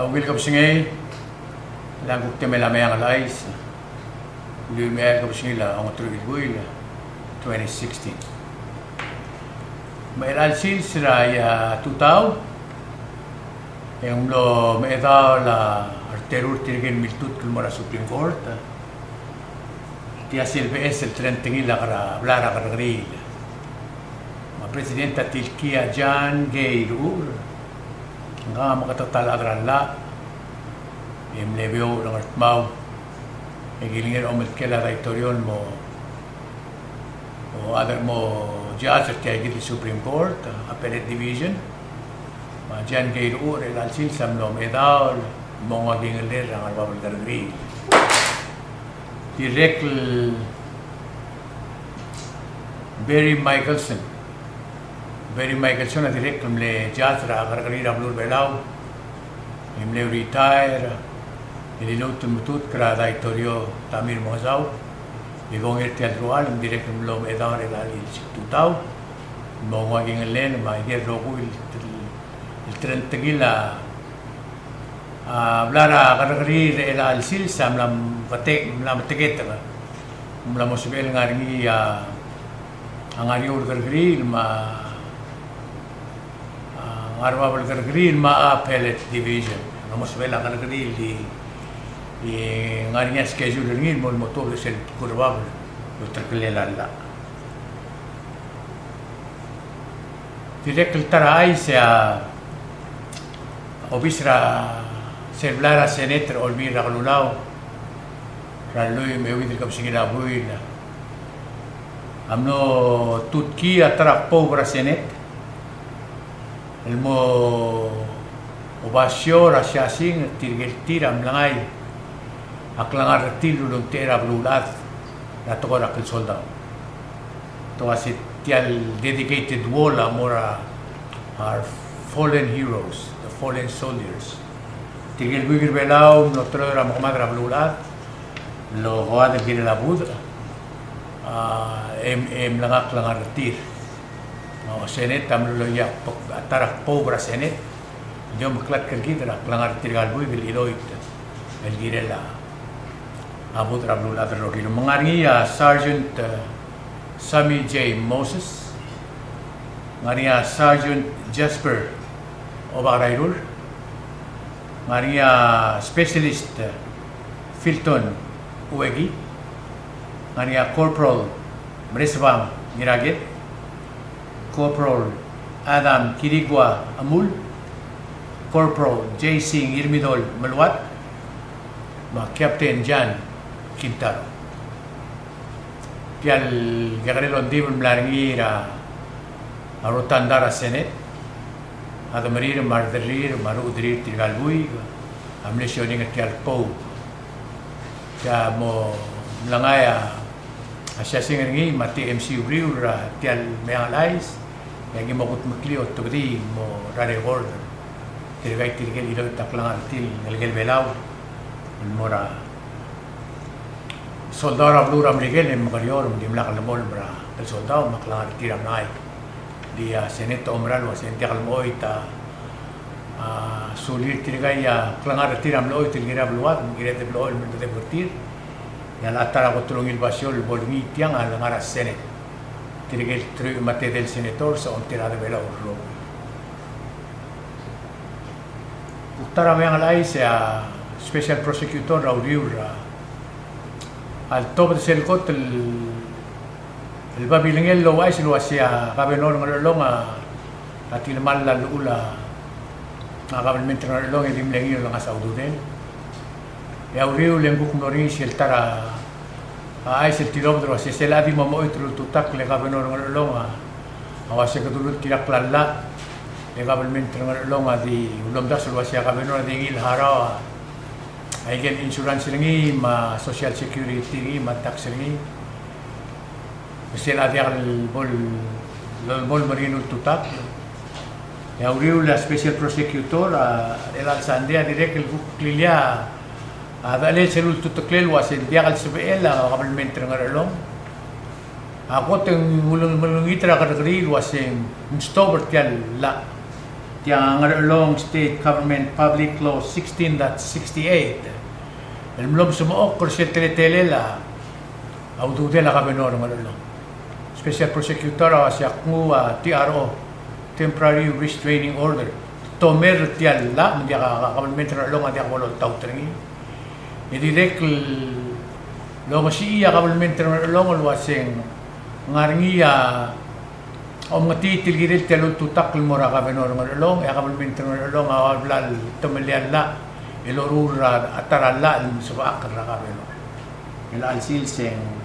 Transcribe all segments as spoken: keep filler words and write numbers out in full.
Ungil kebesengei, le ng kuk temel a Meang el Chais, ungil me a kebesengei a ongeteruich el buil, twenty sixteen. Me er a chelsel er a tutau, e ng mlo mechedaol a reteru er tirke el miltutk el mo er a Supreme Court, tia sel beches el trend er ngii el kora bla er a kerrekeriil. Me a President a tilkii a John K. Rechucher, ngka a meketeket el chad er a llach, e mle beouch er a Ngardmau, e kilengei er a omeltkel a daitorio el mo, o, a de mo judge er tia kid el Supreme Court, Appellate Division. Me a John K. Rechucher er a chelsel a mlo mechedaol el mo nguu a kingellel er a ngar er a bab el kerrekeriil. Dirrek el Barry Michelson. Barry Michelson a dirrek el mle judge er a kerrekeriil er a beluu er a Belau, e mle retire, e liluut el metutk er a daitorio Tommy Remengesau. E kongei er tia el rua el dirrek el mlo mechedaol er a chelsel a tutau el mo nguu a kingellel. Me aike el rokui el, el trend er ngii el a, a, bla er a kerrekeriil er a chelsel a mla mekete-, mla meteketek, mla mo sebechel ngar er ngii a, a ngar er eou el kerrekeriil me a, a, ngar er a bab el kerrekeriil me a Appellate Division. Ng mo sebechel a kerrekeriil di, di ngar er ngii a schedule er ngii el mo, mo tuobed er sel kuk er a bab el ulterekokl a llach. Dirrek el ta er a chais e a obis er a sel blai er a Senate er a Olbiil er a Kelulau er a lluich me a euid el kebesengil a buil a mlo tutkii a ta er a kboub er a Senate el mo obasio er a siasing er tirke el tir a mlengai a klengar er tir el ulengtechei er a beluulechad er a tekoi er a klsoldau. Te uase tia el dedicated wall a mo er a our fallen heroes, the fallen soldiers. Tirke el buik er a Belau el mlo teroid er a mekemad er a beluulechad el okoad el kirel a budech, a, e, e mlengai a klengar er tir. A, Senate a mlo loia a ta er a kboub er a Senate el di omeklatk er kid er a klengar er tirka el buik el chiloit el kirel a, a budech er a beluulechad el rokir. Me ng ngar er ngii a Sergeant, e, Sammy J. Moses, ng ngar er ngii a Sergeant Jasper Obak er a Irur, ng ngar er ngii a Specialist, e, Filton Ueki, ng ngar er ngii a Corporal Meresbang Ngiraked, Corporal Adam Kirigua Amul, Corporal J C Ngirmidol Meluat, me a Captain John Kintaro. Tia el kekerei el ongdibel el mla er ngii er a, a rotunda er a Senate a demerir me a rederrir me a ruchederrir tirka el buik a mle sioning er tia el kboub. Tia mo mlengai a siasing er ngii me a T M C uriul er tia el Meang el Chais, e aki mo kudmeklii e otebedii el mo er a record tirka el tirke el chiloit a klengar er tir el ngelekel Belau el mo er a soldau er a beluu er a Merikel e mekerior me dimlak lemolem er a klsoldau me a klengar er tir a mlengai. Di a Senate a oumera el uase ng diak lemechoit a, a, sulir tirka a klengar er tir a mlechoit el kirel a beluad, me kirel a blechoel el mengedeb er tir. E a ta er a kot el ungil basio el bo er ngii tiang a lengar er a Senate. Tirke el teruich me a tedei el senators a omtechei er a Belau el rokui. Kuk ta er a Meang el Chais e a special prosecutor er a uriul er a, a letobed sel kot el, el babilengel el ouchais el uase a governor er a Ngerchelong a, a tilemall a llechul a, a government er a Ngerchelong e di mle ngii el olengasech a ududel. E a uriul e ng kuk mlo er ngii sel ta er a a chais el tilobed el uase sel a di mo mechoit el ultutakl e governor er a Ngerchelong a, a uase kede ultirakl a llach, e government er a Ngerchelong a di ulomdasu el uase a governor a di ngii el harau a, a ikel insurance er ngii, me a social security er ngii, me a tax er ngii. Me sel a diak el bo el, bo el mo er ngii el ultutakl. E a uriul a special prosecutor, a, er chelecha el sandei a dirrek el kuk lilia a, a dechelel sel ultuteklel el uase ng diak el sebechel a government er a Ngerchelong a kot e ng uleng-, ulengit er a kerrekeriil el uase ng stop er tia el llach. Tia Ngerchelong State Government Public Law sixteen dot sixty-eight el mlo mesmechokl er sel teletelel a ududel a governor er Ngerchelong. Special prosecutor a uase ak nguu a T R O, temporary restraining order, tomer tia el llach, me ng diak a government er Ngerchelong a diak bo loltaut er ngii. E dirrek el longesii a government er Ngerchelong el uase ng ngar er ngii a omengetiit el kirel tia el ultutakl el mo er a governor er Ngerchelong, e a government er Ngerchelong a ua bla el temelii a llach el loruul er a ta er a llach el mesebechakl er a governor. El chelecha el sils e ng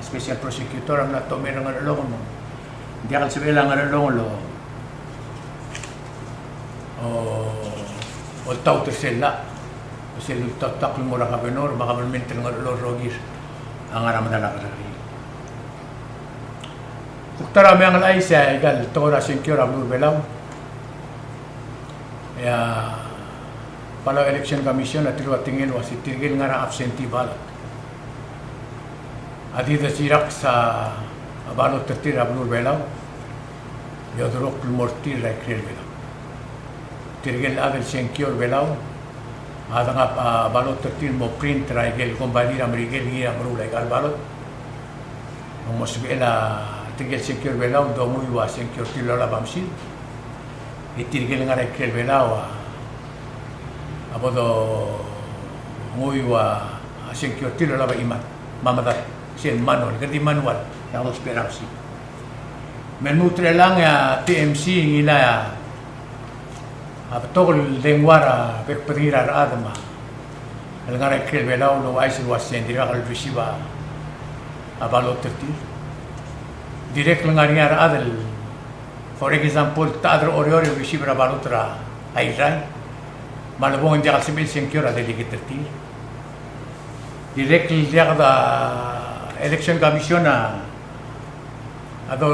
special prosecutor a mla tomer er Ngerchelong me ng diak el sebechel a Ngerchelong el o, o, oltaut er sel llach. Sel ultutakl el mo er a governor me a government er Ngerchelong el rokir a ngar er a medal a kerrekeriil. Kuk ta er a meang el chais a ikal tekoi er a sengkio er a beluu er a Belau. E a Palau Election Commission a teru a tekingel el uase tirke el ngar er a absentee ballot a di desirakes a ballot er tir er a beluu er a Belau e oderokl el mo er tir er a ikrel Belau. Tirke el chad el sengkio er a Belau a dengab a ballot er tir el mo print er a ikel kombalii er a Merikel el ngii er a meruul a ikal ballot. Me ng mo sebechel a tirke el sengkio er a Belau el donguiu a sengkio er tir el olab a mesil. E tirke el ngar er a ikrel Belau a, a bo donguiu a sengkio er tir el olab a chimal me a medad. Sel manual, kede di manual, e a dousbech er a besiik. Me lmuut er chelechang e a T M C a ngilai a a betok el dengua er a bek el bedengir a rechad me a lengar er a ikrel Belau el ouchais el uase ng dirkak el receive a ballot er tir. Dirrek el ngar er ngii a rechad el, for example, ta el chad er a Oreor el receive er a ballot er a Irrai, me a lebong e ng diak el sebechel el sengkio er a delegate er tir. Dirrek el diak a Election Commission a a do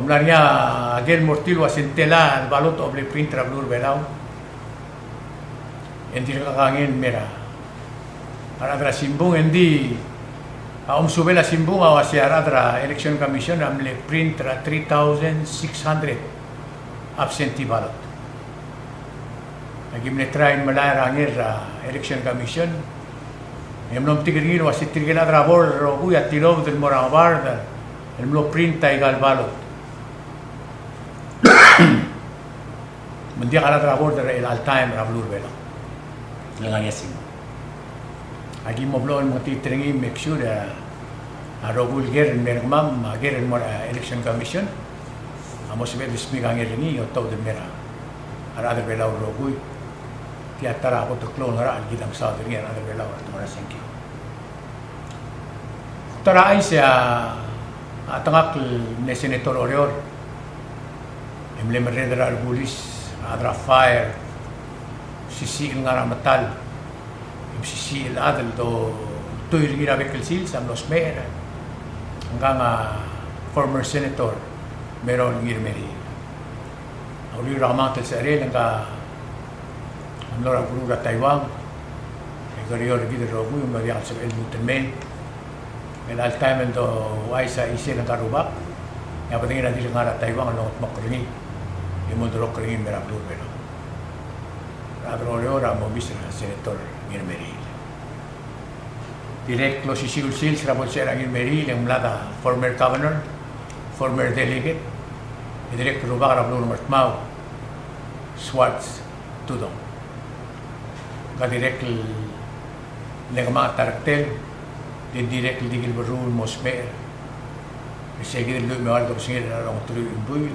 mla er ngii a ker el mo er tir el uase ng tela el ballot a bla leprint er a beluu er a Belau. E ng dirkak a ngii el mei er a rechad er a simbung, e ng di a omesubel a simbung a uase a rechad er a Election Commission a mle print er a three thousand six hundred absentee ballot. Aki mle try el melai er a nger er a Election Commission e mlo metik er ngii el uase tirke el chad er a board el rokui a tilobed el mo er a ngebard el mlo print a ikal ballot. Me ng diak a rechad er a board er chelecha el taem er a beluu er a Belau. Le ngar er ngii a simbung. Aki mo blechoel el mengetiit er ngii, make sure a rokui el ker el mei er kemam me a ker el mo er a Election Commission a mo sebeched el smiik a nger er ngii e oltaut el mei er a rechad er a Belau el rokui. Tia ta er a kot el klou el ngerachel el kid a mesaod er ngii a rechad er a Belau er a tekoi er a sengkio. Ta er a chais e a chetengakl el mle senator er a Oreor e mle merreder er a rebulis, a rechad er a fire, mesisiich el ngar er a metal, e mesisiich el chad el doltuil er ngii er a bek el sils a mlo smecher. Ngkang a former senator Merol Ngirmeriil a uriul er a kemanget el secherel, ngka a mlo er a beluu er a Taiwan, e kerior er kid el rokui, me ng diak el sebechel el lmuut el mei. Me chelecha el taem el douchais a chisel ngka el rubak, e a bedengir a dirk ngar er a Taiwan el longetmokl er ngii e mo oldurokl er ngii el mei er a beluu er a Belau. A rechad er a Oreor a mo miss er a senator Ngirmeriil. Dirrek el osisiu el sils er a bo lsecher a Ngirmeriil e ng mlad a former governor, former delegate, e dirrek el rubak er a beluu er a Ngardmau, Schwartz Tudong. Ngka dirrek el mle kemanget a rektel, e ng dirrek el di kilberruu el mo smecher. E sei kid el lluich me a eua el kebesengil er a ongeteruich el buil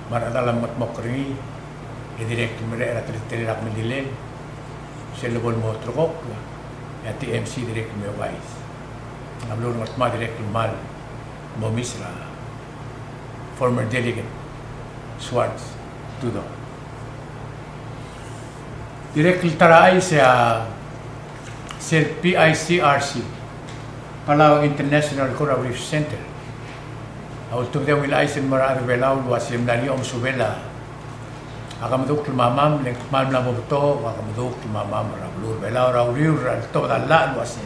me a rechedal a mengetmokl er ngii, e dirrek el merreder er a teletelel a kemeldiil sel lebo el mo ulterekokl, e a T M C dirrek el mle ouchais. A beluu er a Ngardmau a dirrek el kmal mo miss er a former delegate Schwartz Tudong. Dirrek el ta er a chais e a sel P I C R C, Palau International Coral Reef Center, a ultebedii a ungil chais el mo er a rechad er a Belau el uase ng mla er ngii a omesubel a kemedukl el mamam, le ng kmal mla mo betok a kemedukl el mamam er a beluu er a Belau er a uriul er a letobed a llach el uase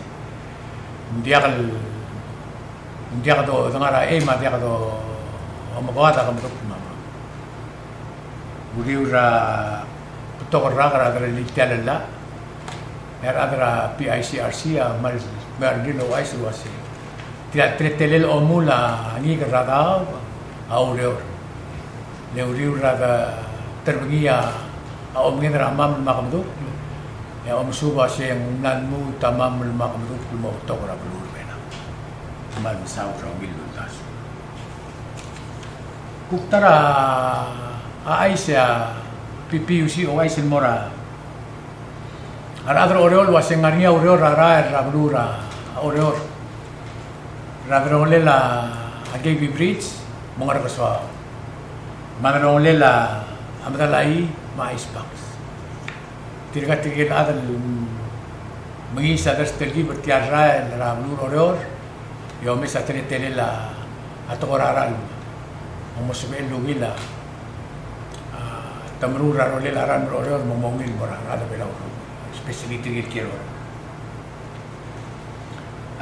ng diak el, ng diak dodengar a chei me a diak domekoad a kemedukl el mamam. Uriul er a betok el rak er a rechad er tia el llach, e a rechad er a P I C R C a kmal, kmal di el ouchais el uase tia el teletelel a omul a ngikel er a daob a oureor. Le uriul er a terbengii a omenged er a mam el mo kemedukl, e a omesuub a se ng mla lmuut a mam el mo kemedukl el mo betok er a beluu er a Belau. Kmal mesaul er a ungil el uldasu. Kuk ta er a chais a P P U C a ouchais el mo er a rechad er a Oreor el uase ng ngar er ngii a ureor er a rael er a beluu er a Oreor. Er a delongelel a Gavee Bridge me a Ngerkesoaol, me a delongelel a Medalaii me a Ice Box. Tirka tirke el chad el mengiis a dersterir er tia el rael er a beluu er a Oreor, e omes a teletelel a tekoi er a rael. Ng mo sebechel el ungil a, a, te meruul er a rolel a rael el mo er a Oreor, me ng mo ungil el mo er a rechad er a Belau, especially tirke el kiei er a Oreor.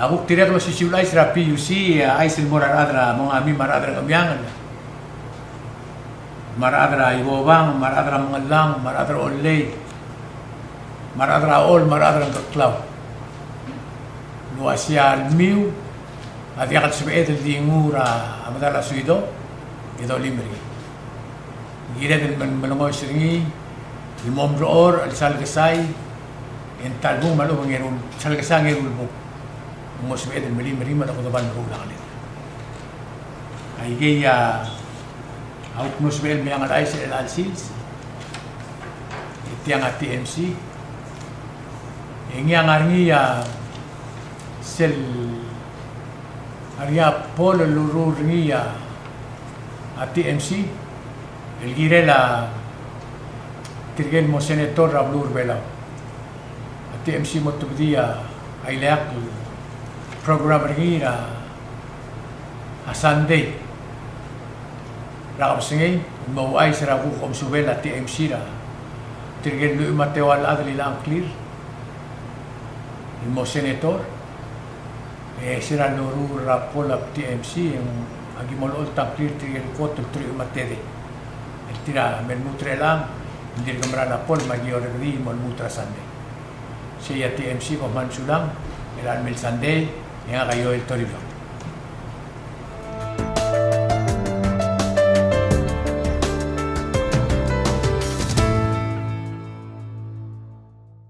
A kuk dirrek el osisiu el chais er a P U C, a chais el mo er a rechad er a Mongami me a rechad er a Ngchemiangel, me a rechad er a Ibobang, me a rechad er a Mengellang, me a rechad er a Ollei, me a rechad er a Chol, me a rechad er a Ngkeklau, el uase a lemiu a diak el sebeched el di nguu er a medal a suido e dolim er ngii. Ng kired el me, melengoes er ngii el mo merechorech el sal kesai, e ng ta el bung me a lechub e ng eru, sal kesai e ng eru el bung. Ng mo sebeched el melim er ngii me a lechub e ng meruul a ngeleked. Aikei a, a kuk mlo sebechel el meang el chais er chelecha el sils, e tiang a T M C. E ngii a ngar er ngii a sel, ngar er ngii a poll el loruul er ngii a, a T M C el kirel a tirke el mo senator er a beluu er a Belau. A T M C a mo tebedii a ileakl el program er ngii er a, a Sunday er a kebesengei, el mo ouchais er a kuk omesubel a T M C er a tirke el lluich me a teua el chad el ilecha a ngklir el mo senator. E se er a loruul er a poll a T M C, e ng aki mo olecholt a ngklir tirke el kot el truich me a tedei el tir a mle lmuut er chelechang, e ng dirk mera el poll me aki orrekedii el mo lmuut er a Sunday. Sei a T M C, kom kmal mesulang, er a lemei el Sunday, e ngak a Joel Toribiong.